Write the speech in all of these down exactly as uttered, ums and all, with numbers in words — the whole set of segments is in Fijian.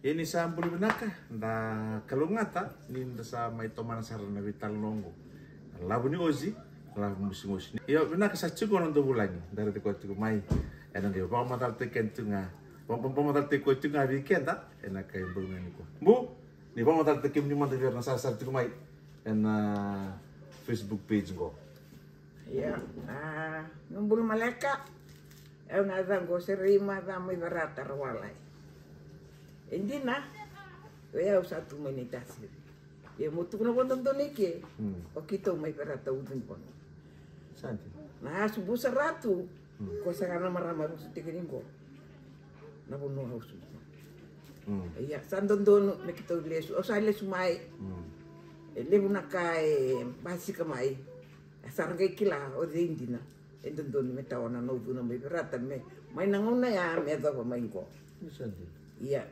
Ia ni sa bula vinaka, da kalougata ni da sa mai tomana sara na veitalanoa oqo. Na lavo ni osi, na lavo mosimosi. Ia vinaka sa tiko na dou vulagi, da raici koya tiko mai. Ena qai vakamacalataki keda tu ga, vakamacalataki koya tiko ga vei keda ena kai bau ga nikua. Bu, ni vakamacalataki kemuni mada vei ira na sarasara tiko mai ena Facebook page qo. Ia, a, meu bula maleka. Au na yacaqu o Serei Maca mai Verata, Rawalai. E dina, o yau sa tu mai Naitasiri. Ia mo tukuna vakadodonu i ke, o keitou mai Verata, Ucunivanua. Sa dina. Na asu busa ratu, ko sa ga na marama e vosa tiko ni qo. Na vanua au su. Ia, sa dodonu me keitou lesu, au sa lesu mai. E levu na ka e basika mai. E sa ra qai kila o cei dina e dodonu me tawa na naucuna mai Verata, me mai na gauna ya me yacova mai qo. Ia,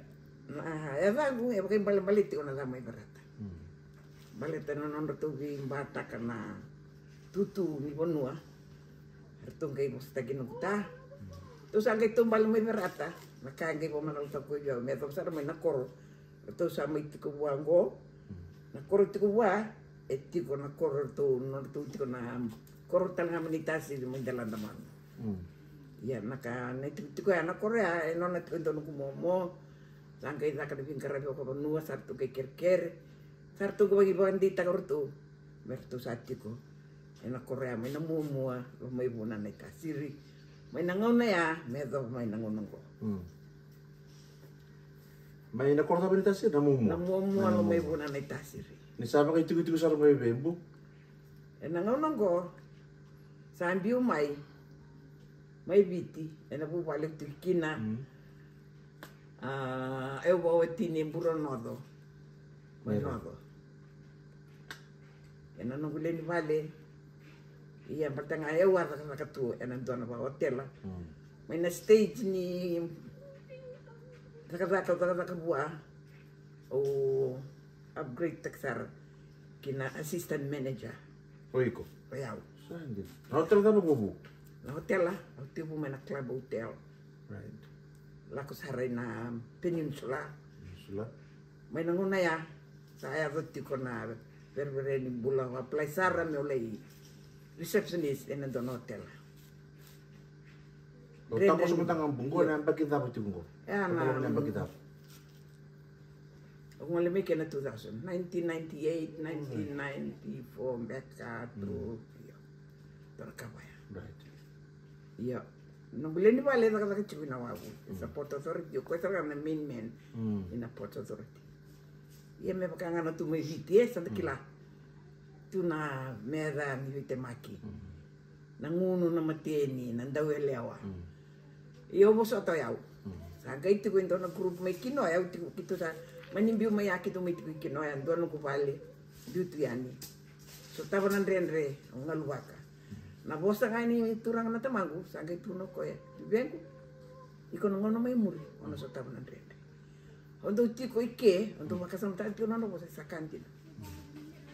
na yacaqu e vakaibalebale tiko na ca mai Verata. Baleta na nodratou veibataka na tutu ni vanua. Ratou qai vosataki noqu ta. Tou sa qai taubale mai Verata. Na ka e qai vakamatatataka koya vei au me yacova sara mai na koro. Ratou sa mai tiko vua qo. Na koro tiko vua, e tiko na koro ratou, nodratou tiko na koro tale ga mai Naitasiri mai Daladamanu. Ia, na ka na itikotiko ya, na koro ya e nona tiko e dua noqu momo. Sa qai caka na veiqaravi vakavanua, sa ratou qai kerekere. Sa ratou qai vakadeitaka ratou me ratou sa tiko ena koro ya mai na muamua, mai Vuna, Naitasiri. Mai na gauna ya me yacova mai na gauna qo. Mai na koro cava, Naitasiri, na muamua? Na muamua, mai Vuna, Naitasiri. Ni sa vakaitikotiko sara mai vei bu? Ena gauna qo sa biu mai, mai Viti, ena vuvale au tiko kina. A, au vakawatini e Buro Noco. Mai Noco. Ena noqu lewe ni vale. Ia, baleta ga au a cakacaka tu ena dua na vakaotela. Mai na stage ni cakacaka, cakacaka vua, au upgrade taki sara ki na assistant manager. O iko? O yau. Sa dina. Na otela cava o vu? Na otela, au tekivu mai na Club Hotel. Lako sara i na Peninsula. Peninsula. Mai na gauna ya sa yaco tiko na verevere ni bula, au apply sara meu lai receptionist ena dua na otela. O tabu sa mata ga bu qo, na yabaki cava tiko qo? E, na yabaki cava? Au gole mai kina two thousand, nineteen ninety-eight, nineteen ninety-four beka tu. Io. Dua na ka vaya. Io. Noqu lewe ni vale e cakacaka tiko i na wavu. E sa Port Authority, o koya sara ga na main man i na Port Authority. Ia, me vaka ga na tu mai Viti, e sa da kila tu na meca ni veitemaki, na gunu, na mateni, na dauelewa. Ia, au vosota o yau. Sa qai tiko e dua na group mai Kinoya, au tiko, keitou sa mani biu mai ya, keitou mai tiko i Kinoya, dua noqu vale, biu tu yani. Sotava na dredre, au galuvaka. Na vosa ga ni turaga na tamaqu, sa qai tukuna o koya, luvequ, iko na gauna mai muri o na sotava na dredre. O dou tiko i ke, o dou vakasamataka tiko na nona vosa, sa ka dina.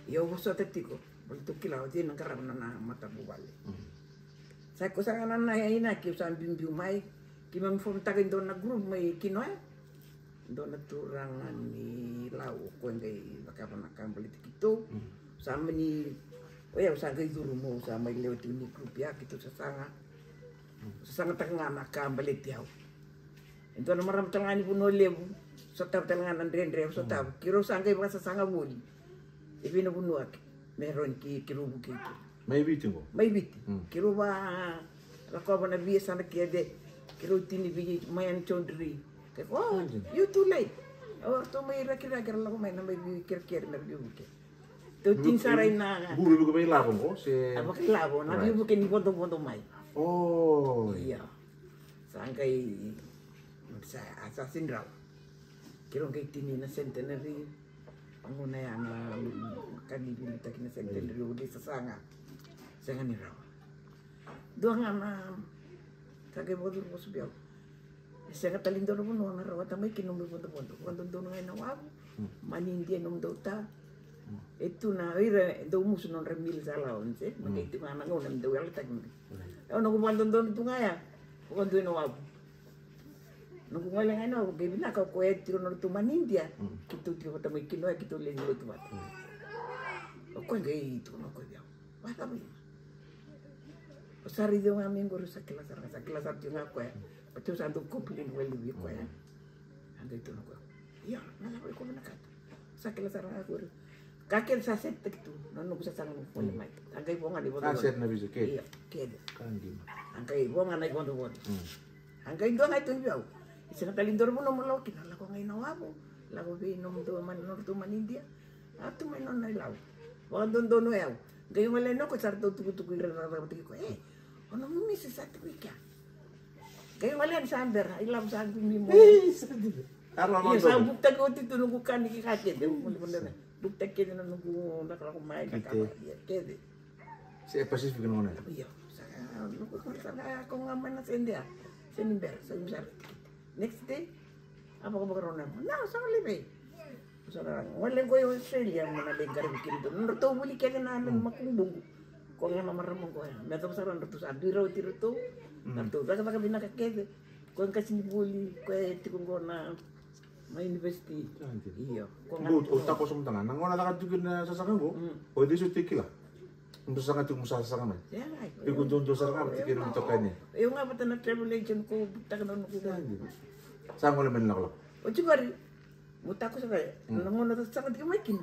Ia, au vosota tiko, baleta au kila o cei na qarava na nona matavuvale. Sa koya sara ga na inaki, au sa biubiu mai, keimami fomataka e dua na group mai Kinoya. Dua na turaga ni Lau, o koya qai cakava na ka baleti keitou. Sa mani, o yau sa qai curu meu sa mai lewe tiko ni group ya, keitou sasaga. Sasagataka ga na ka baleti au. E dua na marama tale ga ni Vanua Levu, sotava tale ga na dredre, sotava. Keirau sa qai vakasasaga voli e vei na vanua ke, me rawa ni keirau vukei kina. Mai Viti qo? Mai Viti. Keirau va lakova na veiyasana kece, keirau tini vei Mayan Chaudhry. Ke ko, oh, you too late. O ratou mai Rakiraki era lako mai na mai veikerekere me ra veivuke. Tou tini sara i na, buru vuke mai lavo qo se? A vakailavo, na veivuke ni vodovodo mai. Oh. Ia. Sa qai, sa, a sa sini rawa. Keirau qai tini na Centenary. Gauna ya na ka ni veiliutaki na Centenary, au lai sasaga. Sega ni rawa. Dua ga na, sa qai vakacuru vosa vei au. E sega tale dua na vanua na rawata mai kina nomu ivodovodo. Vakadodonu ga ena wavu. Mani dia nomudou ta. E tu na, o ira e dau musu nodra meals allowance, e. Na qai tu ga na gauna me dau yalataki mai. E, au na qai vakadodonu tu ga ya. Vakadua ena wavu. Noqu gole ga ina au qai vinaka o koya e tiko na lotu mai Idia. Keitou tiko vata mai kina, o koya keitou lai lotu vata. O koya qai tukuna o koya vei au, vakacava ima? O sa raici au ga mai qori, o sa kila sara ga, sa kila sara tiko ga o koya. Baleta au sa dau complain vakalevu vei koya. A qai tukuna o koya, io, na cava iko vinakata? Sa kila sara ga qori. Ka kece sa set taki tu na noqu sasaga noqu foli mai. A qai vo ga na ivodovodo. Sa set na visa kece. Io, kece. Ka dina. A qai vo ga na ivodovodo. A qai dua ga e tukuni vei au, e sega tale ni dua na vanua mo lako kina, lako ga i Nawavo, lako vei nomudou mai, nodratou mai Idia. A tu mai nona ilavo. Vakadodonu o yau. Qai gole yani o koya, sa ratou tukutuku ira cakacaka vata kei koya, e, o nomu misi sa tiko i kea. Qai gole yani sa bera, ilavo sa qumi mo. Io, sa bukutaki oti tu noqu ka ni ka kece. Bukutaki kece na noqu lakolako mai, na ka kece. Se Pacific na gone. Io, sa noqu ka sa lako ga mai na sede ya. Se ni bera, sa qumi sara. Next day, a vakavakarau na yau, na sa gole vei? Sa na gole qo i Australia, mo na lai qaravi kina dua nodratou vuli kece na, na makubuqu. Ko ga na marama qo ya, me yacova sara na ratou sa dui rauti ratou. Na ratou cakacaka vinaka kece. Ko e qasenivuli, ko e tiko qo na, na university. Io, ko ga. O takoso mada ga na gauna caka tiko na sasaga qo. O cei soti kila? Dou saga tiko mo sa saga mai. Iko dodonu sara ga vata kei ira mo toka yani. Io, ga vata na travel agent ko butaka na noqu. Sa gole mai na lakolako. O tiko ari, mo takoso ga na gauna sa saga tiko mai kina.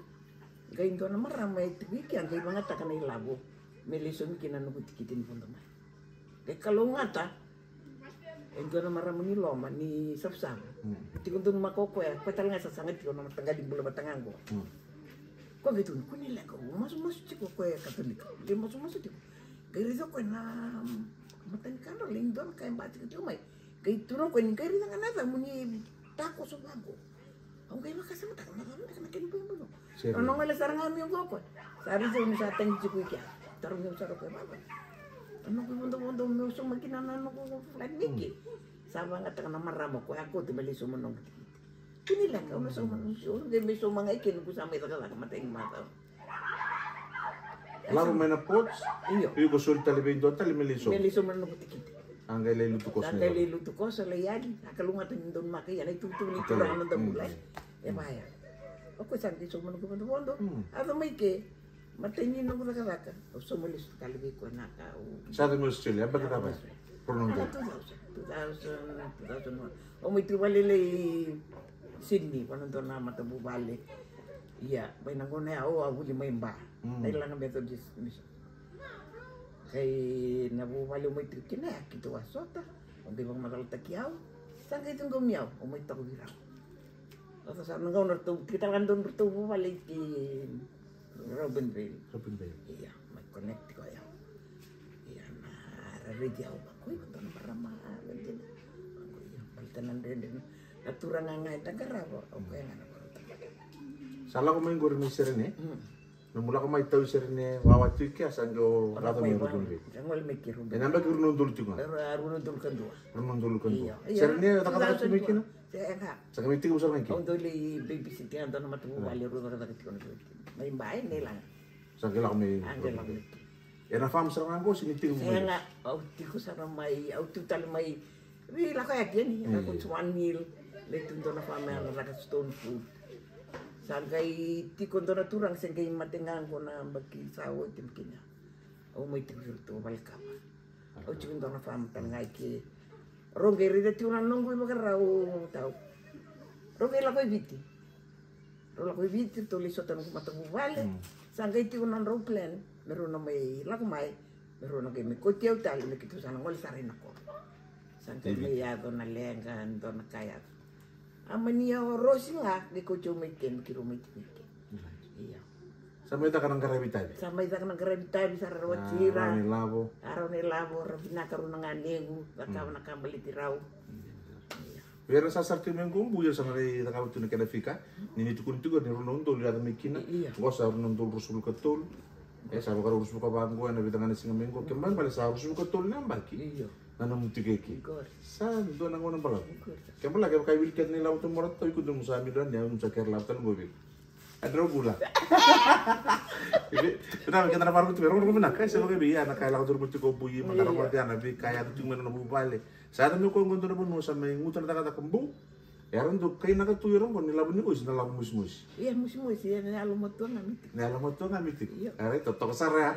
Qai dua na marama e tiko i kea, qai vagataka na ilavo me lai saumi kina na noqu tikiti ni vodo mai. Qai kalougata e dua na marama ni loma ni Savusavu. Tiko donumaka o koya, koya tale ga e sasaga tiko na mataqali bula vata ga qo. Koya qai tukuna, kua ni leqa, au masumasu tiko, o koya e Katolika, qai masumasu tiko. Qai raica o koya na matanikadra, lai dua na ka e ba tiko tiko mai. Qai tukuna o koya ni qai raica ga na yacamu ni takoso vaqo. Au qai vakasamataka, na cava beka na kena ibalebale. Au na gole sara ga mai qo o koya. Sa raici au ni sa tagi tiko i kea. Tarogi au sara o koya, vava, na noqu ivodovodo meu sauma kina na noqu flight niki. Sa vagataka na marama o koya, a kauta me lai sauma na noqu tikiti. Kua ni leqa, au na sauma, au qai mai sauma ga i ke, noqu sa mai cakacaka matai ni macawa. Lako mai na ports. Io. Iko soli tale vei dua tale me lai sauma. Me lai sauma na noqu tikiti. A qai lai lutu koso. A qai lai lutu koso, lai yali. A kalougata ni donumaka, ia na itukutuku ni turaga na noda bula. E vaya. O koya sa qai sauma noqu ivodovodo. A yaco mai ke, matai ni noqu cakacaka, au sauma lesu tale vei koya na ka. Sa yaco mai Australia, a beka cava? Rua na udolu. Two thousand, two thousand, two thousand one. Au mai tu vale lai Sydney, vua na dua na matavuvale. Ia, mai na gauna ya au a vuli mai Ba, na Ilaga Methodist Mission. Kai na vuvale au mai tu kina ya, keitou a sota, au qai vakamacalataki au. Sa qai ciqomi au, au mai toka vei rau. Au sa na gauna ratou, keitou a donu ratou vuvale ki Robinvale. Robinvale. Ia, mai connect tiko ya. Ia, na ra raici au, vaqo iko dua na marama dina. Vaqo, ia, baleta na dredre na turaga ga eda qarava, o koya ga na vakarautaka. Sa lako mai qori mai Serene. Nomu lako mai tau i Serene, wawa tiko kea, sa qai o lako mai Robinvale. Sa gole mai ki Robinvale. Ena yabaki rua na udolu tiko ga. Rua na udolu ka dua. Rua na udolu ka dua. Io, io. Serene, cakacaka tiko mai kina? Sega. Sa qai mai tiko sara ga kina? Au dau lai babysit ga dua na matavuvale, rau cakacaka tiko na. Mai Ba, e, na Ilaga. Sa qai lako mai. A qai lako mai. Ena farm sara ga qo se ni tiko mai? Sega, au tiko sara mai, au tiko tale mai. Vei lako yake yani, lako Swan Hill, lai tu dua na farm ya na caka stone fruit. Sa qai tiko dua na turaga se qai mate ga qo na yabaki sa oti mai kina. Au mai tiko vei iratou vale kava. Au tiko dua na farm tale ga i ke. Rau qai raica tiko na noqu ivakarau tau. Rau qai lako i Viti. Rau lako i Viti, ratou lai sota noqu matavuvale. Sa qai tiko na nodrau plan me rau na mai lako mai, me rau na qai mai kauti au tale me keitou sa na gole sara i Nakoro. Sa qai mai yaco na leqa, dua na ka yaco. A mani o Rosi ga qai kauti au mai ke, me keirau mai tiko i ke. Ia. Sa mai caka na qaravi tavi. Sa mai caka na qaravi tavi, sa ra rawati ira. A rawa na ilavo. A rawa na ilavo, ra vinaka rau na ganequ, cakava na ka baleti rau. Ia. Vei ira sa sara tiko mai qo Bui, era sa na rai cakava tu na kena fika. Ni ni tukuni tiko ni rua na udolu yaco mai kina. Ia. Qo sa rua na udolu ruasagavulu ka tolu. E sa vakarau ruasagavulu ka va qo ena vica ga na siga mai qo. Kena ibalebale sa ruasagavulu ka tolu na yabaki. Ia. Na nomu tiko eke. Qori. Sa dua na gauna balavu. Qori. Kena ibalebale kevaka e wili kece na ilavo tu mai o ratou, iko dua mo sa milionea, mo sa kere lavo tale qo vei iko. Adra bula. Ina keda na varogo tu me rogo rogo vinaka e se vaka vei ia na ka e lako turu mo tiko bui ma na rogo vei ana vei ka ya tu me na vuvale. Sa na me ko ngon dona vanua sa mai nguta na takataka bu. Era dau kainaka tu ira qo ni lavo ni osi na lavo mosimosi. Ia mosimosi ia na yalo matua ga mi tiko. Na yalo matua ga mi tiko. Io. Era ito toka sara ya.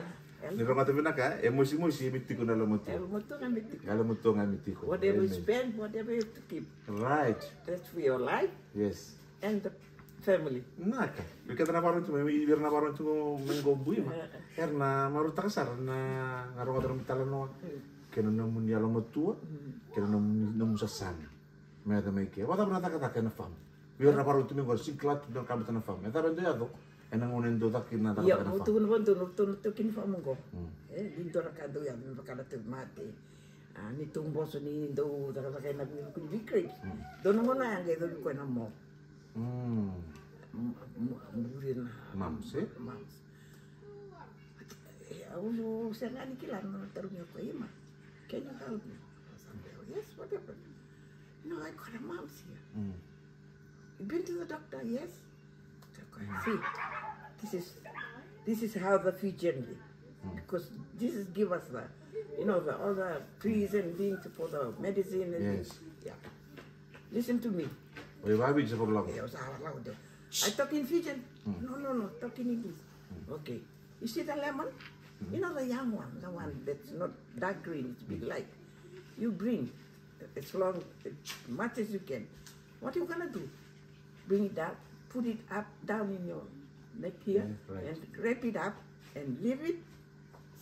Ni rogata vinaka e mosimosi e mi tiko na yalo matua. Yalo matua ga mi tiko. Yalo matua ga mi tiko. Whatever you spend, whatever you have to keep. Right. That's for your life. Yes. And the family. Naka. Vei keda na varogo tu mai, vei ira na varogo tu mai qo bui ma. Era na marutaka sara na na rogata na mi talanoa. Kena nomuni yalo matua. Kena nomuni nomu sasaga. Me yaco mai ke. Vakacava na cakacaka ena famu? Vei ira na vakarau tu mai qo, singkila tu na kabata na famu. E cava e dau yaco ena gauna e dau caka kina na cakacaka ena famu? Ia, au tukuna vakadua na ratou na tau kina famu qo. E, ni dua na ka dau yaco me vaka na tauvimate. A, ni tou boso ni dau cakacaka ena vuku ni vei grapes. Dua na gauna ya qai yacovi koya na mo. Muri na mumps, e? Mumps. E, au sega ni kila na tarogi koya, "Ima, can you help me?" Yes, whatever. No, I got a mumps here. You been to the doctor? Yes. Okay, see, this is this is how the Fijian live. Because this is give us the, you know, the all the trees and things for the medicine and things. Yeah. Listen to me. Oi, vaviji sa vakalako. Yeah, sa vakalako de. I talk in Fijian. No, no, no, talk in English. Okay. You see the lemon? You know the young one, the one that's not dark green, it's big light. You bring as long, as much as you can. What you gonna do? Bring it up, put it up, down in your neck here, and wrap it up, and leave it.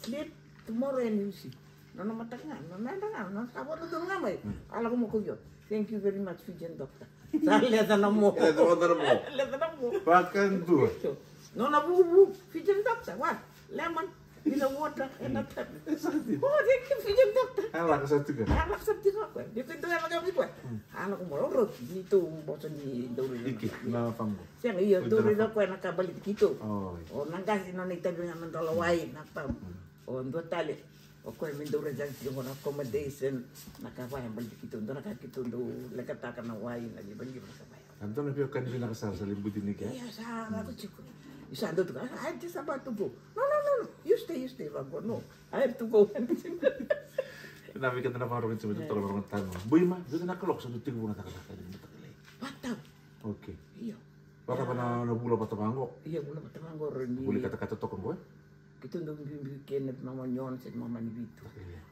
Sleep tomorrow and you see. Nona mataka ga, nona yadra ga, nona sa vodo tu ga mai. A lako mo ko vio. Thank you very much, Fijian doctor. Sa leca na mo. Leca na mo. Leca na mo. Vakadua. Nona vuvu, Fijian doctor, what? Lemon, with the water and the pepper. Oh, thank you, Fijian doctor. A lako sa tiko. A lako sa tiko koya. Ni ko dua na ka vei koya. A lako mo roti, ni tou boso ni dau raica. Ike, na famu. Sega, io, tou raica koya na ka baleti kitou. O na qase nona itavi ga na dola wai na famu. O dua tale o koya me dau raica tiko na accommodation, na ka vaya baleti kitou, dua na ka kitou dau lekataka na wai, na livaliva, na ka vaya. A dua na veiwekani vinaka sara sa lai buti ni ke. Ia sa lako tiko. Sa dau tuka, "I just about to go." "No, no, no, no. You stay, you stay." Vaqo, "No, I have to go." Na vei keda na vakarorogo tiko mai, toka na vakarorogo tale. Bui ma, vica na kaloko sa dau tiko vua na cakacaka ni mataka lailai? Vatau. Okay. Io. Vakacava na vula vata vaqo? Io, vula vata vaqo, rau ni vuli katakata toka qo, e? Keitou dau biubiu kina na mama ni ono se mama ni vitu.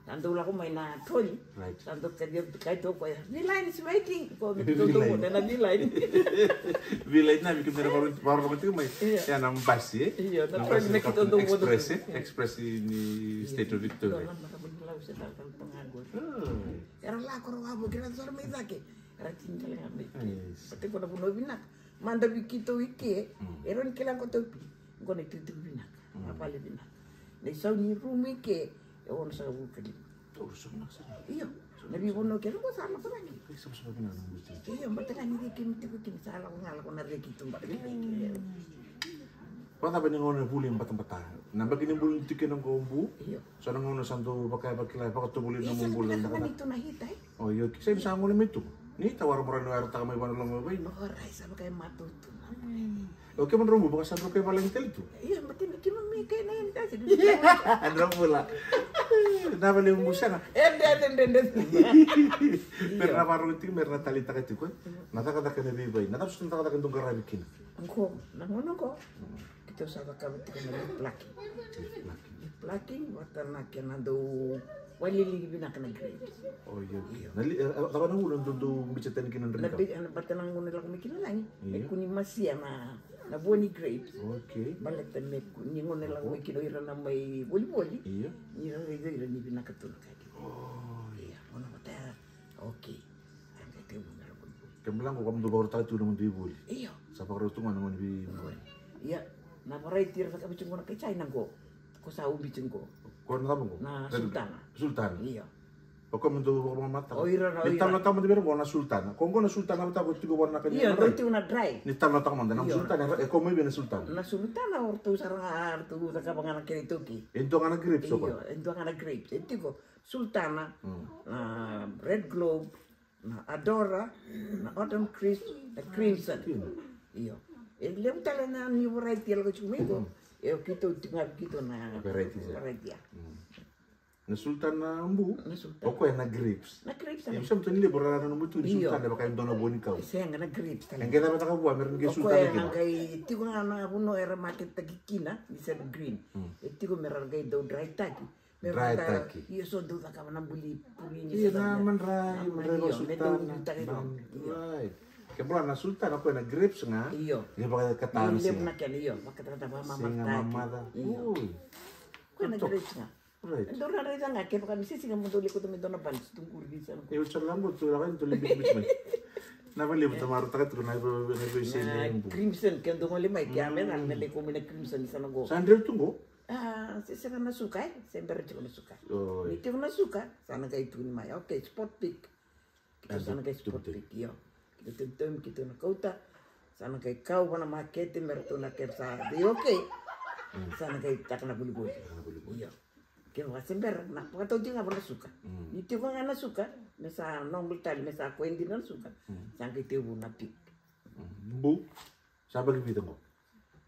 Sa dau lako mai na troli. Sa dau kaci au, kai toka ya. V-Line is waiting. Ko me dau dau na V-Line. V-Line na vei kemuni na vakarorogo tiko mai. Ia na basi, e? Io, na troli me keitou dau vodo. Express, e? Express ni State of Victoria. Era lako ra wavoki ra sara mai cake. Era tini tale ga mai. Bati ko na vanua vinaka. Mada vei keitou i ke. Era ni kila ko taupi. Qo na itutu vinaka, na vale vinaka. Na isau ni rumu i ke e ono sagavulu ka lima. Io, na veivanua kece qo sa lako cake. Io, bata ga ni reki mi tiko kina, sa lako ga lako na reki tu bata ga. Vakacava ni gauna e vuli batabata? Na baki ni buli ni tiko kina qo bu. Io. So na gauna sa dau vakayavakila, vakatovolei na nomu bula. Io, sa na tu na hita, e? O io, ki sa ni sa gauna me tu. Ni tawara mora ni wara taka mai vana loma vai. O rai sa vaka e matou tu na. O kemudrau bu vaka sa drau kai valagi tale tu. Ia, ma kina kina me kai na enda. Adra bula. Na vale mu sega. Ende, ende, ende, ende. Mera na varogo tiko, mera na taleitaka tiko, e. Na cakacaka na veivai. Na cava soti na cakacaka dou qaravi kina? Qo, na gauna qo. Keitou sa cakava tiko na leaf plucking. Leaf plucking. Leaf plucking, vata na kena dau waliligi vinaka na grapes. O io. Io. Na li, e, e, cava na gauna dou, dou bica tani kina na dredre? Na bi, na bata na gauna lako mai kina lagi. Io. Me kua ni masia na, na vua ni grapes. Okay. Baleta me kua ni gauna lako mai kina o ira na mai volivoli. Io. Ni ra raica ira ni vinaka tu na ka kina. O io. Io, gauna vata ya. Okay. Kemula qo ko mudou vakarautaka tiko na mudou ivoli. Io. Sa vakarau tu ga na gone vei. Ia, na variety era cakava tiko qo na kai China qo. Ko sa ubi tiko qo. Ko na cava qo? Na sultana. Sultana. Io. O koya mudou vakamamata. O ira na, ni talo na tamata vei ira qo na sultana. Ko qo na sultana vata ko tiko vua na kai. Io, dou tiko na dry. Ni talo na tamata na sultana, e ko mai vei na sultana. Na sultana o ratou sara ga, ratou cakava ga na kena itoki. E dua ga na grapes o koya. Io, e dua ga na grapes. E tiko. Sultana, na Red Globe, na Adora, na Autumn Crisp, na Crimson. Io. E levu tale na new variety e lako tiko mai qo. E o keitou tiko ga vei keitou na variety ya. Na sultana bu. Na sultana. O koya na grapes. Na grapes. E sa mito ni levu rara na nomu tu ni sultana e vaka e dua na vua ni kau. Sega, na grapes tale. E qai cava taka vua me ra qai sultana kina. Na qai tiko ga na vanua era marketaki kina ni sa green. E tiko me ra qai dau dry taki. Dry taki. Io, so dau cakava na buli purini. Io, na madrai, madrai vakasultana. Right. Ke bula na sultana koya na grapes ga. Io. Ia vakakatana. Io, levu na kena, io, vakakatana, vakamamataki. Sega mamaca. Io. Ui. Koya na grapes ga. Right. Dau na raica ga kevaka me sisiga mo dau lei kauta me dua na bani se tu qori vei sa na. Io, sa lako tu lako tu lei bitu mai. Na vale bitu maro taka tu na vei se na bu. Crimson ke dau gole mai ke a me na lei kau mai na crimson sa na qo. Sa dreu tu qo. A, se sega na suka, e? Se bera tiko na suka. Ni tiko na suka, sa na qai tukuni mai. Okay, spot pick. Keitou sa na qai spot pick, io. Keitou tautomi, keitou na kauta. Sa na qai kau vua na makete, me ratou na kere sa vei okay. Sa na qai taka na volivoli. Io. Kevaka se bera, na vakatau tiko ga vua na suka. Ni tiko ga na suka, me sa normal tale, me sa koya dina na suka. Sa qai tekivu na pick. Bu. Sa baki vica qo.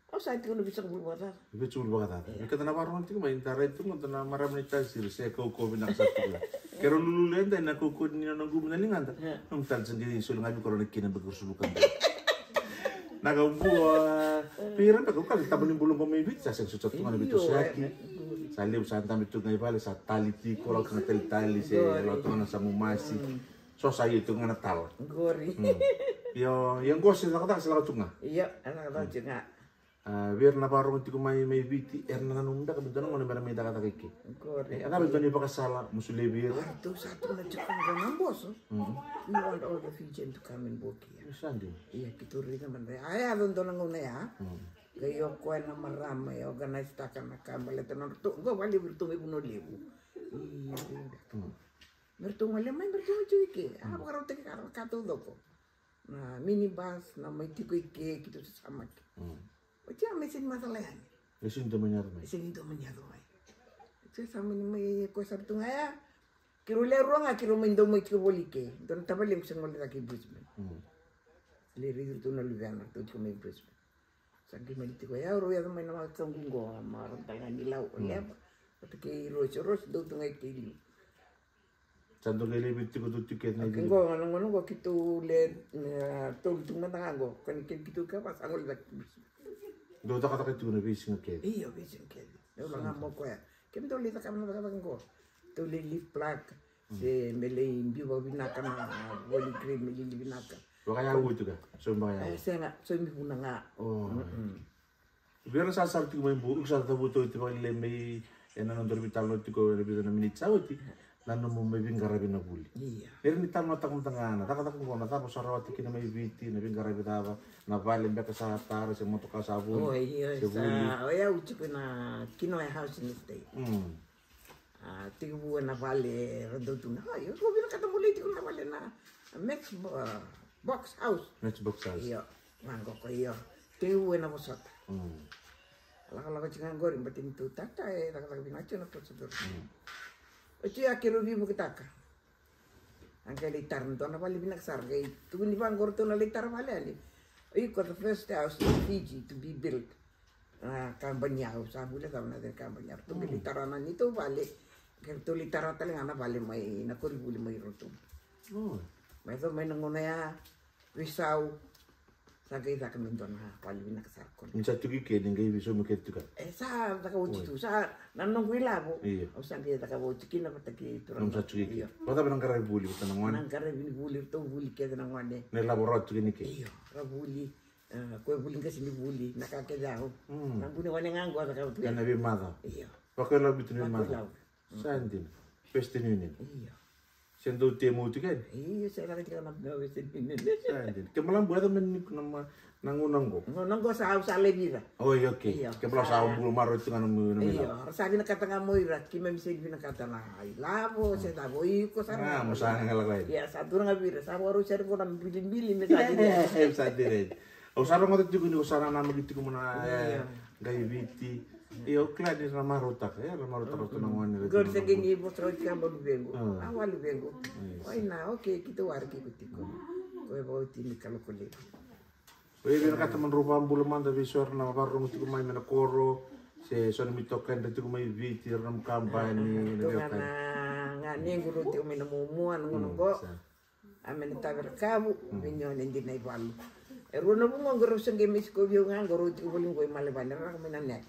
Au sa tiko na vitusagavulu vakacaca. Vitusagavulu vakacaca. Ia. Keda na vakarorogo tiko mai, da rai tiko, da na marama ni tasiri, se kaukaua vinaka sa tiko. Kero lululu eda, na kaukaua ni na gumu na ligada. Ia. Nomu tale sa qai soli ga vei koro na kina baki sulu ka. Na ka bua, pira beka, ka taba ni bulu qo mai Viti, sa sega soti sa tu ga na vitusaki. Sa levu sa dabe tu ga i vale, sa tali tiko, lau tu ga talitali, se lau tu ga na samu masi. So sa ia tu ga na tala. Qori. Io, ia qo se cakacaka se lako tu ga. Io, e lako tu ga. A, vei ira na vakarorogo tiko mai, mai Viti, era na nanuma beka me dua na gauna mera mai cakacaka i ke. Qori. E, a cava e dua na ivakasala mo solia vei ira? Ratou sa tukuna tiko qo na boso. We want all the Fijian to come and work here. Sa dina. Ia, keitou raica mada. A, e yaco dua na gauna ya. Qai o koya na marama e organise taka na ka baleta na ratou. Qo vakalevu iratou mai Vanua Levu. Io, io. Me ratou gole mai, me ratou mai tiko i ke. A, vakarautaki ka, ka taucoko. Na minibus, na mai tiko i ke, keitou sasamaki. Oti a me sega ni macala yani. E sega ni dua mani yaco mai. E sega ni dua mani yaco mai. Oti a sa mani mai koya sara tu ga ya. Keirau lewe rua ga, keirau mai dau mai tiko voli i ke. Dua na tavalequ sa gole cake i Brisbane. Lai raici iratou na luvena, ratou tiko mai Brisbane. Sa qai mani tiko ya, rau yaco mai na wekaqu qo, marama tale ga ni Lau, o Leva. Vata kei Rosi, o Rosi dau tu ga i ke i liu. Sa dau qai lai vei tiko tu tiko kece na iliu. Qo, na gauna qo keitou le, e, tolu tu mada ga qo, ka ni keitou ka va sa gole cake. Dau cakacaka tiko na veisiga kece. Io, veisiga kece. Dau la ga mo koya. Kemudou lai cakava na cakacaka qo. Dau lai leaf pluck. Se me lai biu vakavinaka na voli green me lili vinaka. Vakayau oti ka, so me vakayau. E, sega, so me vuna ga. O. Vei ira na sarasara tiko mai Bua, iko sa cavuta oti vakalailai mai ena nodaru veitalanoa tiko ena vica na miniti sa oti. Na nomu mai veiqaravi na vuli. Ia. Era ni talanoataka mada ga na cakacaka qo, na cava sa rawata kina mai Viti, na veiqaravi cava, na vale beka sa tara, se motoka sa voli, se vuli. O, ia, sa, o yau tiko na Kinoya Housing Estate. A, tekivu ena vale ra dau tu na. A, io, ko vinakata mo lai tiko na vale na Max bo-, a, Box House. Max Box House. Io, vaqo ko io. Tekivu ena vosota. Lakolako tiko ga qori, bati ni tu tata, e cakacaka vinaka tiko na vosota. Oti a keirau veivuketaka. A qai lai tara na dua na vale vinaka sara, qai tukuni vaqo ratou na lai tara vale yani. Iko the first house in Fiji to be built. A, kabani au, sa vuli cava na cei kabani au. Ratou qai lai tara na neitou vale. Qai ratou lai tara tale ga na vale mai na koronivuli mai Rotuma. Mai so mai na gauna ya, veisau. Sa qai caka me dua na vale vinaka sara kona. Ni sa tuki ke ni qai veisaumi ke tuka. E sa caka oti tu, sa na noqu ilavo. Io. Au sa qai caka oti kina vata kei turaga. Nomu sa tuki ke. Io. Vata na qaravi vuli vata na gone. Na qaravi ni vuli, ratou vuli kece na gone. Na ilavo rawa tuki ni ke. Io, ra vuli. A, koya vuli qasi ni vuli, na ka kece au. Na buni wane ga qo caka tu. Ena veimaca. Io. Vakailau bitu ni veimaca. Sa dina. Western Union. Io. Se dau temu tu kena? Io, se laka tiko na Western Union. Sa dina. Ke malabu yaco me ni na ma, na gauna qo. Gauna qo sa au sa lai vira. Oi, okay. Io. Ke bula sa au bulu maro tu ga na mu, na mu. Io, ra sa vinakata ga mo ira, keimami se vinakata na ilavo, se cava, iko sa. A, mo sa ga lako. Ia, sa dua ga vira, sa vakarau sere qo na bilibili me sa dina. Sa dina. Au sa rogoca tiko ni ko sa nanamaki tiko mo na, e, qai Viti. Ia, au kila ni ra marautaka, e, ra marautaka tu na gone. Qori sa qai ni vosa oti ka ba luvequ. A, wa luvequ. Oi na, okay, keitou waraki iko tiko. Ko e vauti ni kaloko levu. Oi, vinakata mo drau vakabula mada vei so era na vakarorogo tiko mai mai na koro, se so na itokani era tiko mai Viti, era na kabani, na veiwekani. Ga nequ rau tiko mai na Muamua na gauna qo. A mai na Taverakavu, me ni o na dina i valu. E rua na vuqa qo rau se qai mai sikovi au ga qo, rau tiko voli qo i Malevani, era lako mai na nek.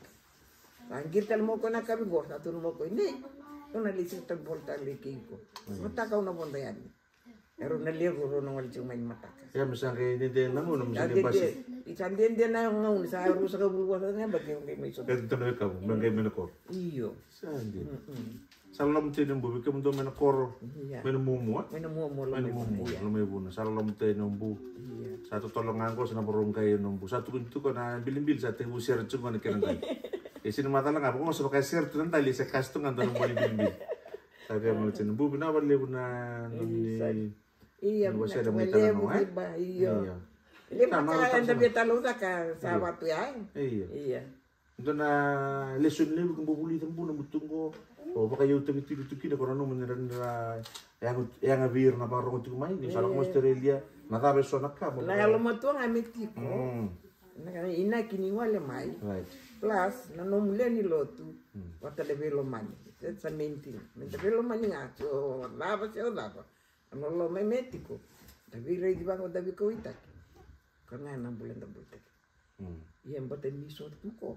Sa qiri tale mai o koya na kavi qo, sa tukuna mai o koya, nei, au na lesi tale, vola tale kei iko. Mataka au na vodo yani. E rau na levu, rau na gole tiko mai ni mataka. Ia me sa qai dede na gauna me sa qai basi. Sa dede na gauna, sa rua sagavulu vua sa na yabaki au qai mai sota. E tu na wekamu me qai mai na koro. Io. Sa dede. Sa loloma tiko na bubu, kemudou mai na koro. Mai na Muamua. Mai na Muamua, Lomaivuna. Sa loloma tiko na bu. Sa totolo ga qo, sa na voro qai na bu. Sa tukuni tiko na bilibili, sa tevu sere tiko ga na kena qai. E sini macala ga, vako sa vaka sere tu na dali, se kasi tu ga dua na boli bilibili. Sa via mala tiko na bu, vinaka vakalevu na nomuni. Ia, vinaka vakalevu, Tiba, io. Levu na ka eda via talaucaka sa vatu ya. Ia. Dua na lesoni levu ke bau vulica bu na mutu qo. O vakaiyautaki tiko tu kina ko na nomu ni ra, ni ra yaga, yaga vei ira na vakarogo tiko mai. Ni sa lako mai Australia, na cava e so na ka mo na yalomatua ga me tiko. Na ka inaki ni gole mai. Plus na nomu lewe ni lotu. Vata na veilomani. That's the main thing. Me da veilomani ga, se o cava, se o cava. A loloma e me tiko. Da veiraici vaqo, da veikauwaitaki. Ka ga na bula da bulitaki. Ia bata ni so tu ko.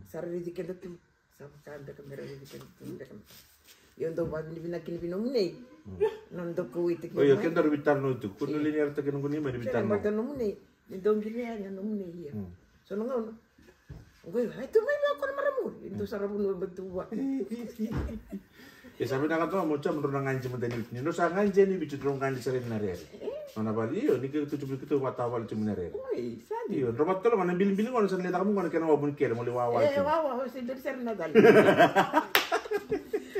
Sa ra raici keda tu. Sa vaka beka me ra raici keda tu beka. Io, dau vavinavinaka kina vei nomu nei. Nona dau kauwaitaki. Io, keda ra veitalanoa tu. Ko na leni era taki noqu nei mai ni veitalanoa. Bata nomu nei. Ni dau qiri yani na nomu nei ia. So na gauna. Qoi, ai tu mai vei au ko na marama qori. Dou sa ra vanua batu vua. E sa vinaka toka mo tsamu drau na gaji mada ni Viti. Ni drau sa gaji yani Viti drau gaji sara na rere. Nona vale, io, ni keitou tu mai keitou vata vale tu mai na rere. Oi, sa di. Io, drau vata tolo na bilibili gona sa na le taka mo gona kena wavu ni kele mo le wawa. E, wawa, o se dori sara na tale.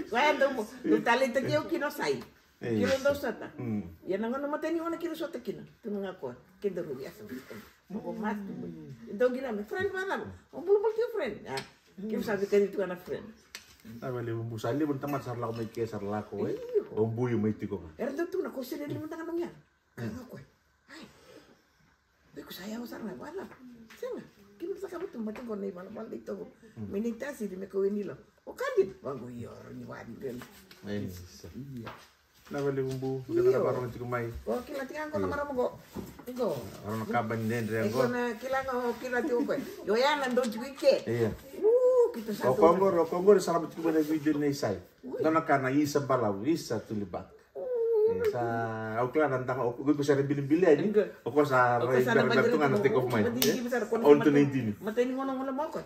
Koya dou mo, dou taleitaki au kina o Sai. Kira dau sota. Ia na gauna matai ni gauna kira sota kina. Tu na ga koya. Keda rui asa. Mo ko matu. Dau kila me friend vacava. O bulabula tiko friend. A. Kira sa vika ni tu na friend. Na vale bu sa levu na tamata sa lako mai ke sa lako e. O bui mai tiko ga. Era dau tu na ko sere levu na ga na mia. Ka ga koya. Ai. Iko sa yawa sara ga vacava. Sega. Kina sa ka vatu mate ko na ivalavala dei tovo. Me ni tasi di me ko wenila. O kadi. Vago io ni wadi ben. Ia. Na vale bu, keda na varogo tiko mai. O kila tiko ga ko na marama qo. Iko. Aro na kaba ni dredre qo. Iko na kila ga o kila tiko koya. Io ya na dou tiko i ke. Ia. U, keitou sa. O koya qori, o koya qori sa lako tiko mai na video nei Sai. Dua na ka na isa balavu, isa tulibaka. Sa au kila na daga, o koya sa ra bilibili yani. O koya sa rai bera bera tu ga na take off mai. All to nineteen. Matai ni gauna gauna mo koya.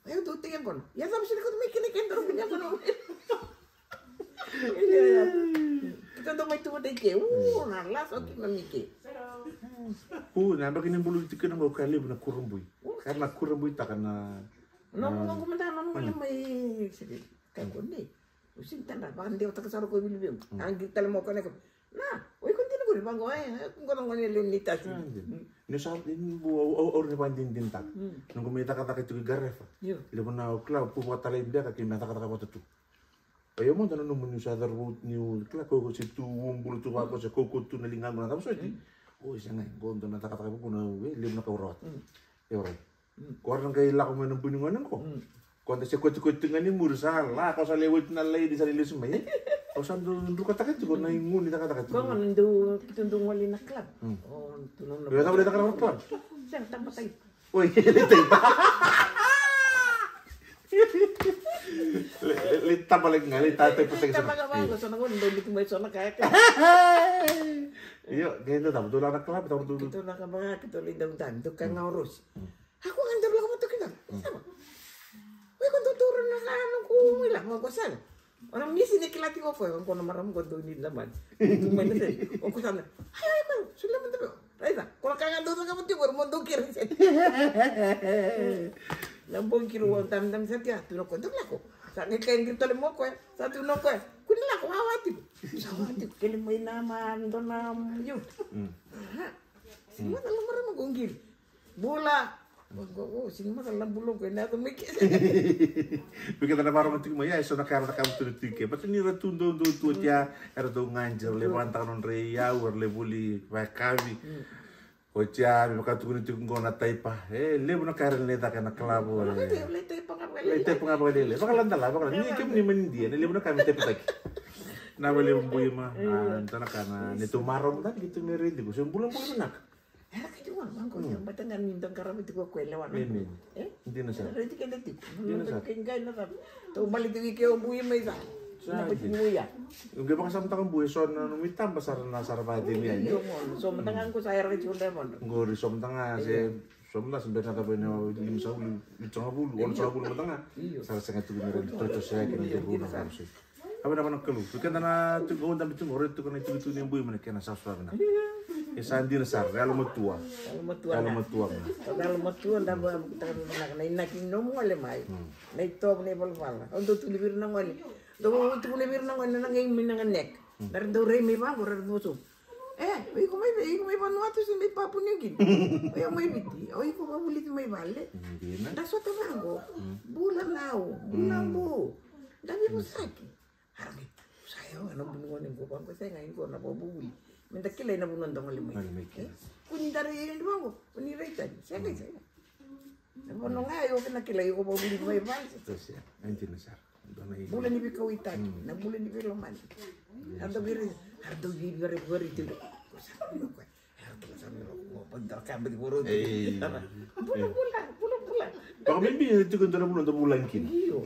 Ia dou tiko qo. Ia sa misi ni koya mai kina kena dou kina qo. Kita dau mai tu vata i ke. U, na lasa o kina mai ke. U, na yabaki ni bulu tiko na qo ka levu na kurabui. Ka na kurabuitaka na. Noqu, noqu mada, noqu mada mai. Sega, ka ko nei. O sega ni tadra, vakadewataka sara ko vili vei au. A qiri tale mo ko neko. Na, o iko dina qori, vaqo, e, e, ko na gone lewe ni tasi. Ni sa, ni bu, au, au, au ni vakadinadinataka. Noqu mai cakacaka tiko i Garefa. Levu na o kila, pu vakatalai beka, kei mai cakacaka vata tu. O yau mada na nomu niu sa cauravou, niu kila ko se tu ubulu tu vako se kauko tu na ligaqu na cava soti. O se gai, qo dua na cakacaka vako na, e, levu na kau rawata. E orait. Ko ra na qai lako mai na bui ni gone qo. Ko da se kotikoti ga ni muri sa lako sa lewe oti na laidi sa lesu mai. Au sa dau drukataka tiko na igu ni cakacaka tiko. Ko gona dau, keitou dau gole na club. O, tu na. Io, cava le cakacaka na club? Sega, taba tai. Oi, le tai. Le, le, le taba le ga, le ta tai patai. Taba ga vaqo, so na gone dau bitu mai so na kaya. Io, qai dau taba, dau la na club, taba dau. Keitou na ka vaka, keitou le dau tani, dau ka ga o Rosi. A ko ga dau lako vata kina. Sava. Oi ko dau taura na ka na ku mai la mo ko sala. O na misi ni kila tiko ko ko na marama ko dau ni la man. Tu mai na se. O ko sala. Ai ai ko sula man dau. Raica. Ko na ka ga dau saka vata ko mo dau kira se. Na bon kira wa tam tam sa tia tu na ko dau lako. Sa ni kai ngi tole mo ko. Sa tu na ko. Ku ni lako wa wa tiko. Sa wa tiko kele mai na ma ndo na yu. Sini mata lo marama ko ngiri. Bula. Ko, o, sini mata la bula ko ena ko meke. Bika tana vara mati mai, ia, eso na kara na kamu tuna tike. Bata ni ra tu dou dou tu tia, era dou ganji, era le vanta nodra iyau, era le voli vakavi. Oti ya, me vaka tukuni tiko qo na taipa. E levu na ka era lai caka ena kalavo. Lai taipa ga vakalailai. Lai taipa ga vakalailai. Vakalada la, vakalada. Ni kemuni manidia, na levu na ka me taipataki. Na vakalevu Buima. A, dua na ka na neitou marau mada ni keitou mai raici iko. Se bulabula vinaka. Era kai tiko na maqo, bata ga ni dau qarava tiko o koya e lewa na. Amen. E? Dina sara. Era raici keda tiko. Dina sara. Kai qai na cava. Tou baleti ike o Bui mai cava. Sa na pati dina. Muia. Qai vakasamataka Bui, so na nomu itaba sara na sara vakacegu yani. Io, mo, so mada ga qo sa era kai tiko na modo. Qori so mada ga se, so mada se beka na cava ena lima sagavulu, vitusagavulu, ono sagavulu mada ga. Io. Sara sega tiko ni raici, totoso yake ni raici na vasu. A vinaka na Kalou. Vei keda na tiko, dabe tiko, raica tiko na itukutuku ni Bui mai na kena savasava vinaka. E sa dina sara, yalomatua. Yalomatua. Yalomatua ga. Yalomatua, dabe, na inaki ni nomu gole mai. Na itovo ni valavala. Au dau tukuna vei ira na gone. Dau tukuna vei ira na gone na qai mai na ganek. Na ra dau rai mai vaqo, ra dau so. E, o iko mai vei, iko mai Vanuatu se mai Papua New Guinea? O yau mai Viti, o iko vavulici mai vale. Dina. Da sota vaqo. Bula nau, bula bu. Da veivosaki. Ara qai tusa yau ena buni gone qo vaqo, sega, iko na vakavuvuli. Me da kilai na vanua da gole mai. Gole mai kina. E? Ko ni da rai yani vaqo, ko ni rai tani. Sega, sega. Na vanua ga io kena kilai iko vakavuvuli mai vale. Tosia, e dina sara. Dua na i- Bula ni veikauaitaki, na bula ni veilomani. Ara dau vei rai, ara dau vei rai, vei rai tiko. Ko sa vei rai ko. Bula, bula, bula, bula. Vaka maybe e tiko e dua na vanua da vulagi kina. Io.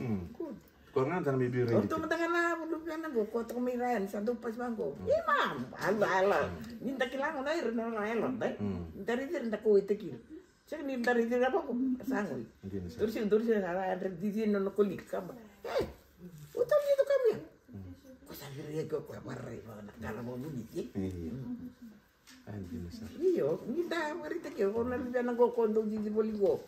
Ko ga da na maybe raici. O ratou mada ga na vulu vena qo, ko toka mai Ryan, sa dau pasi vaqo. Ima, ala, ala. Ni da kila qo na ira na Ryan lo, da. Da raici ira da kauaitaki ira. Sega ni da raici ira vaqo, sa gole. Dina sara. Dou raica, dou raica sa ra, ra cici na nona colleague, kaba. E, o tau ni tu kamia. Ko sa viri e ko, ko e varai, na kala mo muni, e? Io. A, dina sara. Io, ni da wari take, ko na via na qo, ko dou cici voli qo.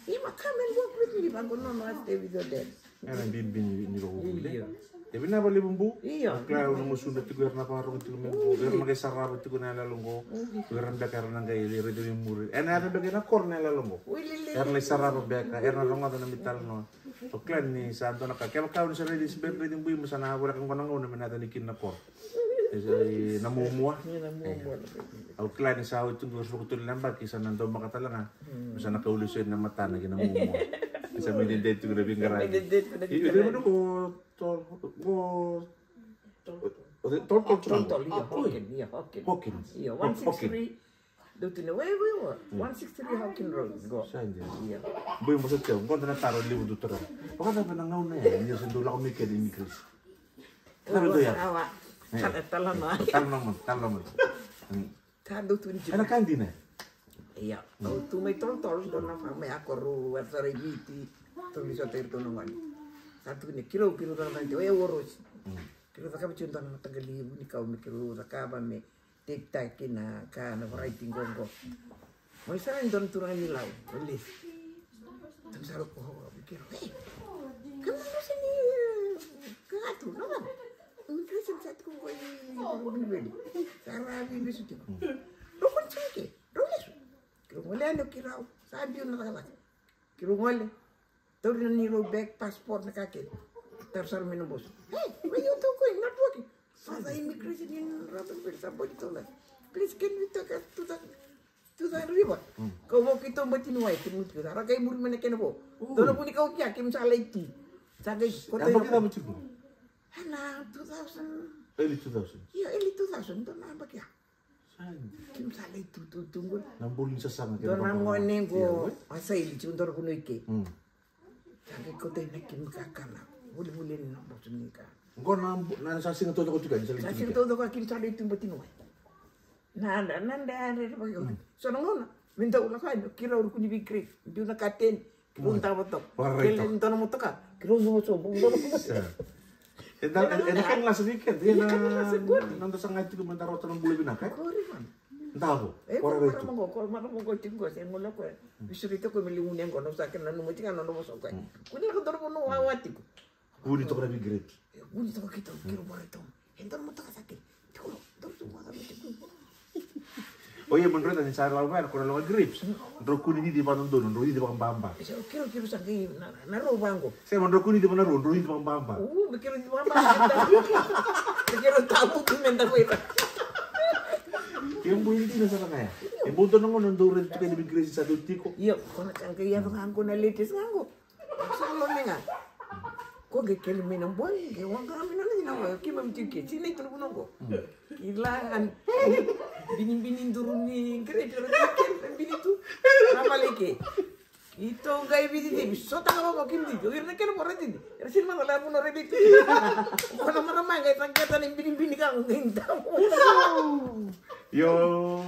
He ma come and work with me, vaqo, no, no, I stay with your dad. Era bibi ni, ni vakavuvuli. Io. E vinaka vakalevu Bu. Io. Au kila au na masuta tiko era na vakarogo tiko mai qo. Era na qai sarava tiko na yaloyalo qo. Era beka era na qai lai raica mai muri. Ena yaco beka ena koro na yaloyalo qo. Ui, lele. Era lai sarava beka, era na rogoca na nomu italanoa. Au kila ni sa dua na ka. Kevaka o ni sa raici, se bera ni raici Bui, me sa na voleka qo na gauna me na yaco yani kina na koro. E, e, na muamua. Io, na muamua. E. Au kila ni sa oti tu qo e ruasagavulu ka tolu na yabaki, sa na daumaka tale ga. Me sa na kau lesu yani na matana ki na muamua. Sa mai dede tiko na veiqaravi. Mai dede tiko na veiqaravi. Io, io, io, io, io, io, io, io, io, Hawken, io, Hawken. Hawken. Io, one six three. Dou tukuna, where we were? One six three Hawken Road, qo. Sa dina. Io. Bui, mo sa tiko, qo dua na taro levu dou taroga. Vakacava na gauna ya ni o se dau lako mai kina immigration? Cava e dau yaco? Awa. E. Tala, tala mai. Tala mai, tala mai. Mm. Ka dou tukuna kina. Ena ka dina. Io. Au tu mai tolotolo, dou na fa mai a koro, a sara i Viti. Tou ni sota iratou na gone. Sa tukuna, keirau, keirau cakava tiko, e orosi. Mm. Keirau cakava tiko dua na mataqali vunikau me keirau cakava me Take taki na ka na variety qo qo. Mai sara e dua na turaga ni Lau, o Lesi. Dua na sara ko, o, kero, ei, ka na rasa ni, e, ka tu, na ka. Immigration sa tiko qo i, i Bulibeli. Sa ra veivesu tiko. Rau koni tiko ke, rau lesu. Keirau gole yani o keirau, sa biu na cakacaka. Keirau gole. Tauri na neirau bag, passport, na ka kece. Taro sara mai na boso. Hey, where you two going? Not working. Father immigration in Robinville, somebody told us. Please, can we take us to the, to the river? Kau vo keitou bati ni wai, keitou mutu keitou. Ra kai muri mai na kena vo. Dua na vunikau kea, keimami sa lai tu. Sa kai, ko. Yabaki cava tiko? Ena two thousand. Early two thousand. Io, early two thousand, dua na yabaki ya. Keimami sa lai tu, tu, tu qo. Na buli ni sasaga. Dua na gone qo, a sa ili tiko dua na vanua i ke. Sa qai kauta na keimami kakana. Volivoli yani na boso ni ka. Qo na, na sa siga taucoko tiko yani, sa lai tu. Sa siga taucoko keimami sa lai tu bati ni wai. Na, na, na, na, na, na, so na gauna, me dau lako yani, keirau rukuni vei grade. Biu na kateni. Keirau davo toka. Kele ni dua na motoka. Keirau dua sobu, dua na motoka. E da, e da kena lasa weekend. Io, kena lasa qori. Noda saga tiko me da rota na bula vinaka, e? Qori, man. Davo. E, qori marama qo, qori marama qo tiko qo, se gole qo. Veisuri tiko me liu gone qo, na sa kena nanuma tiko, na nona vosa qo. Kua ni lako dua na vanua wawa tiko. Vuni toka na vei grade. E, vuni toka keitou, keirau varai toka. E dua na motoka sa kei. Tiko, dua na motoka sa kei. O ia, mo drau ni sa lako mai na koro lako grapes. Drau kua ni cici vakadodonu, drau cici vakababa. E, sa keirau, keirau sa qai na, na rau vaqo. Sa mo drau kua ni cici vaka na rau, drau cici vakababa. U, me keirau cici vakababa. Me keirau tabu tu me da vei ra. Ke bui ni dina sa na kaya. E bau dua na gauna dau raica tu kei na immigration sa dau tiko. Io, ko na ka qai yaco ga qo na latest ga qo. Sa lome ga. Ko qai kele mai na boy, qai waqa mai na nai na boy, keimami tiko ke, sinai tu na vuna qo. Kila ga. Binibini duru ni grade, era tiko ke, bini tu. Na vale ke. Ito qai vicivici, sota ga vavo kemuni. O ira na kena voro tini. Era sini mano la vuno redi tu. Ko na marama qai taqeta ni binibini ka qai dau. Io.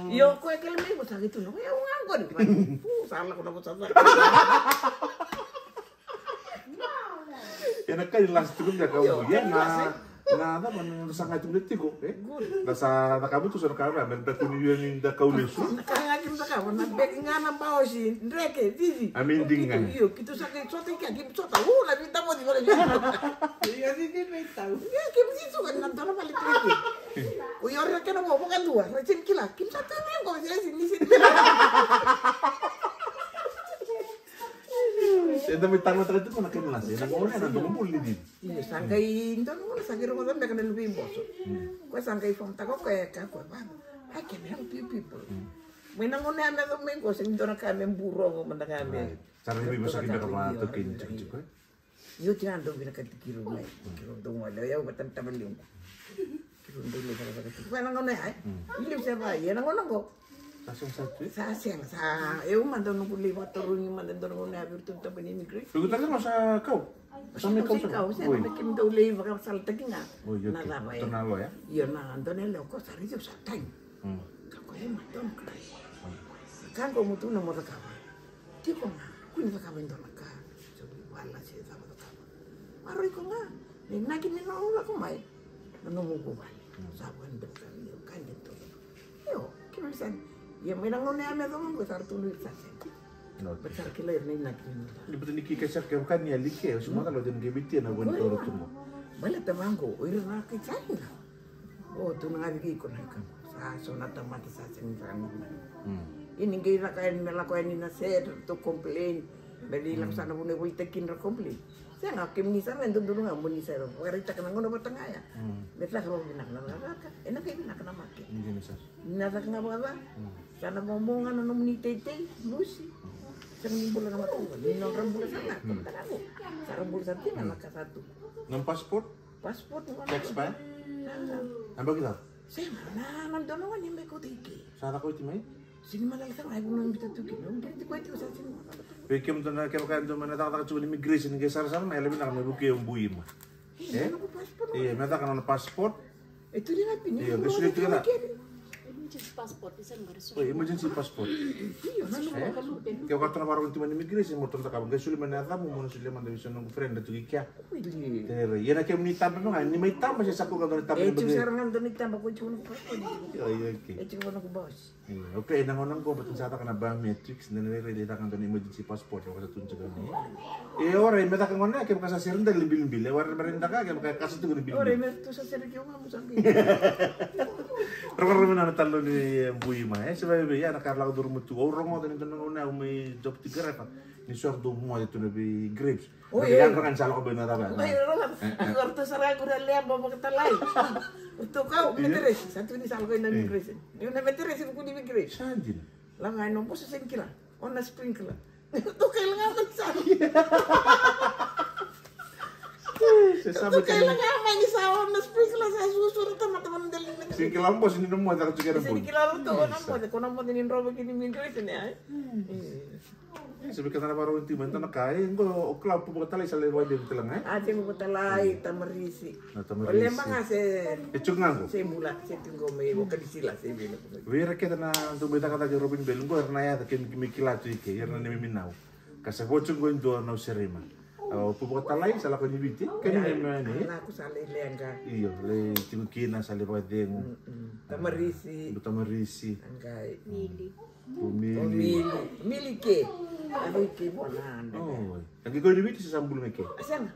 Io, ko e kele mai ko sa qai tu na. Io, ga qo ni. Pu, sa la ko na ko sa sa. Ena kai last tu beka. Io, o ia na. Na cava na saga tu na tiko, e? Good. Na sa cakava tu sa na ka ra, me da kuni io ni da kau lesu. Na ka ga kina cakava, na beki ga na baosi, dreke, titi. A mi dinga. Io, keitou sa kai sota i kea, keitou sota, u, na vita mo di vale vita. Io, titi me tau. Io, keitou si suka na dona vale dreke. O io ra kena mo, mo ka dua, ra tini kila, keitou sa tau me ko, si, si, ni si. E da me tau na tau tu na kena lasi, e na mo na dona buli di. Io, sa qai dua na gauna sa qai rogoca beka na luve i boso. Koya sa qai fomtaka o koya e kaya o koya, "Vava, I can help you people." Mai na gauna ya me yaco mai qo, sega ni dua na ka me buro qo mada ga me. Sa rairai vosaki beka vakatukeni tikotiko, e? Io, oti ga dau vinakati keirau mai. Keirau dau gole, o yau vata na tavalequ. Keirau dau lai cakacaka tiko. Koya na gauna ya, e? I liu se va, ia na gauna qo. Sa sega sa tu, e? Sa sega, sa, eu mada noqu lai vakatarogi mada dua na gauna ya vei iratou na tabana ni immigration. Vei iratou na sa kau? Sa mai kau sara? Kau sara, me keimami dau lai vakasalataki ga. Oi, okay. Na cava, e? Iratou na loya? Io, na dua na yalewa ko sa raici au sa tagi. Ka koya, e, ma dua na ka. Ka qo mo tu na mo cakava. Tiko ga, kua ni cakava e dua na ka. Sa veivala se cava cakava. Maroroi iko ga. Na inaki ni nomu lako mai. Na nomu vuvale. Sa vua ni dua na ka ni, ka ni dua. Io, keimami sa. Ia mai na gauna ya me yacova qo sa ratou na ira sa sega. Baleta sa ra kila ira na inaki ni nomu. Ni baleta ni kika sa kevaka ni yali ke, o si macala o tena qai vetia na vua ni taura tu qo. Baleta vaqo, o ira na kai China. O, tu na gavi kei iko na ika. Sa so na tamata sa sega ni sa ni vuna. Ia ni qai lako yani, me lako yani na sede, ratou complain. Me lai lako sa na vuna e volitaki kina ra complain. Sega, kemuni sara ga e dodonu ga mo ni sa vakaraitaka na gauna vata ga ya. Me caka vakavinaka na cakacaka, ena qai vinaka na market. Ni na caka ga vakacava. Sa na vakamau ga na nomuni teitei, lusi. Sega ni bula na matau, ni nodra bula sara ga. Sa ra bula sara kina na ka sa tu. Nomu passport? Passport ga. Sa expire? A baki cava? Sega, na, na dua na gone me kauta i ke. Sa caka oti mai? Sini malala sara ga, e vuna me biuta tu kina. Au qiriti koya tiko sa sini malala tu. Vei kemudou na, kevaka e dua mai na cakacaka tiko na immigration, qai sarasara mai, yala vinaka me vukei o Buima. E? Ia, me caka nona passport. E tu ni na pini. Io, qai solia tiko na. Emergency passport, isa na qori solia. Oi, emergency passport. Io, na nona. Kevaka tou na vakarorogo tiko mai na immigration, mo tou na cakava, qai solia mai na yacamu, mo na solia mada vei so na noqu friend tu i kea. Tere, ia na kemuni taba me ga, ni mai taba se sa ko ga dua na taba. E tiko sara ga dua na taba ko tiko na ko. Io, io, okay. E tiko na ko boss. Io, okay, na gauna qo baleta ni sa caka na biometrics, na rairai lai caka dua na emergency passport, o sa tu tiko ni. E, ora, me caka gauna, kevaka sa sere dua na bilibili, e, ora, me rairai caka, kevaka kasa tiko na bilibili. Ora, me tu sa sere ke o ga mo sa bi. Rokoromi na talo ni, e, Buima, e, se vakaevei, ia na ka lako curu mutu, au rogoca ni dua na gauna, au mai job tiko Refa, ni so ratou moce tu na vei grapes. Oi, oi. Yadra ga ni sa lako bai na cava. Oi, oi, oi. Ratou sara ga kura leba vakatalai. Ratou kau, meteresi, sa tu ni sa lako ina immigration. Io, na meteresi vuku ni immigration. Sa dina. Lako ga ina boso sega ni kila. O na sprinkler. Ratou kaila ga mai sa. Ratou kaila ga mai ni sa o na sprinkler sa suasua na tamata vana dela ni meteresi. Sega ni kila boso ni na moce, ratou kila ratou o na moce, ko na moce ni drova ki ni immigration, e? E, se vei keda na vakarorogo tiko mai, dua na ka, e, qo o kila, upu vakatalai sa lai vakacegu tale ga, e? A, tegu vakatalai, tamarisi. Na tamarisi. O leba ga se. E tiko ga qo. Se bula, se tiko qo mai Vakanisila, se vei na. Vei ira kece na dau mai cakacaka i Rovinibeli qo, era na yaca kei me kila tu i ke, ira na neimami nau. Ka sa vo tiko qo e dua na userima. A, upu vakatalai, sa lako ni Viti, kei ni mai yani. A, lako sa lai leqa. Io, lai tiko kina, sa lai vakacegu. Tamarisi. Tamarisi. Qai. Mili. O Mili. O Mili. Mili ke. A, oi ke vua na anda. Oi. A qai ko i Viti se sa bula mai ke? A, sega.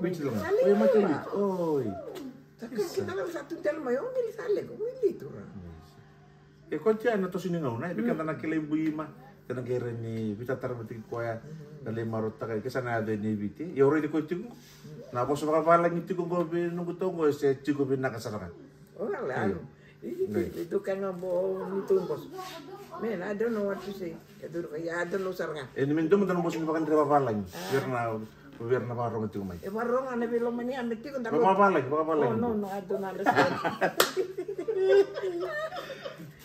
Viti la ga. Oi, mate Viti. Oi. Sa ka kina la sa tu tale mai, o Mili sa leqa, o Mili tu ra. E ko tia na toso ni gauna, e vei keda na kilai Buima, keda qai rai ni veitataramataki koya, na lai marautaka, ke sa na yaco i Viti. Ia au raici koya tiko, na vosa vakavalagi tiko qo vei noqu tau qo, se tiko vinaka sara ga. O la, la. Io. Ito ka ga bo ni tu boso. Man, I don't know what to say. Ka duru ka ya, I don't know sara ga. E ni me doma dona boso ni vakadre vavalagi. Vera na, vera na vakarogo tiko mai. E vakarogo na vei lomani a me tiko da. Vakavalagi, vakavalagi. Oh, no, no, I don't understand.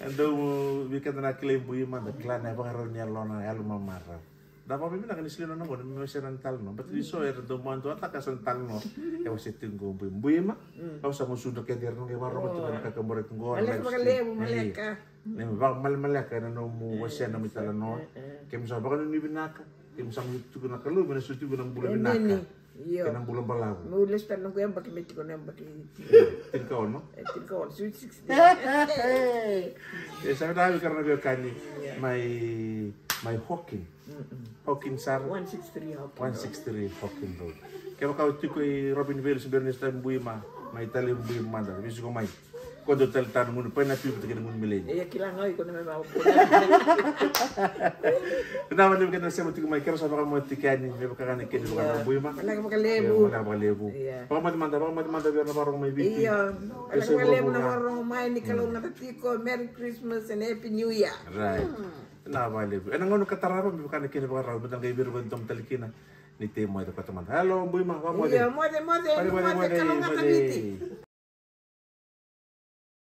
E dau vei keda na kilai Bui mada, kila na e vakarau ni yalona, yalo mamarau. Da vakabibi na ka ni sili na nona qo ni me wasea na talanoa. But ni so era dau maduataka sa na talanoa. E wasea tiko qo Bui, Bui ma. Au sa mo sudra kece era na qai vakarorogo tiko na ka ka bore tiko qo. Maleka vakalevu, maleka. Neimami vakamalemaleka ena nomu wasea na nomu italanoa. Keimami sa vakanuinui vinaka. Keimami sa mai tukuna na Kalou me na solia tiko na bula vinaka. Io. Kei na bula balavu. Meu lesu tale noqu yabaki me tiko na yabaki. Tinikaono. E tinikaono, sweet sixteen. E sa vinaka vei keda na veiwekani. Mai, mai Hawkin. Hawkin sara. One six three Hawkin Road. One six three Hawkin Road. Kevaka o tiko i Robinvale se bera ni sa tavi Bui ma, mai tale Bui mada, veisiko mai. Ko dau tale tana gunu pai na piu vata kei na gunu mileni. Ia kila ga iko na me mau. Vinaka vakalevu keda na sema tiko mai, keda sa vakamoce tiko yani me vaka ga na kena vaka na Bui ma. Maleka vakalevu. Ia, maleka vakalevu. Ia. Vakamoce mada, vakamoce mada vei ira na vakarogo mai Viti. Ia. Maleka vakalevu na vakarogo mai, ni Kalou na tiko. Merry Christmas and Happy New Year. Right. Vinaka vakalevu. Ena gauna ka tarava me vaka na kena vakarau, me da qai vira vakadodonu tale kina. Ni tei moce koto mada. Hello, Bui ma, vakamoce. Io, moce, moce, moce, moce, moce, Kalou na moce. Taviti.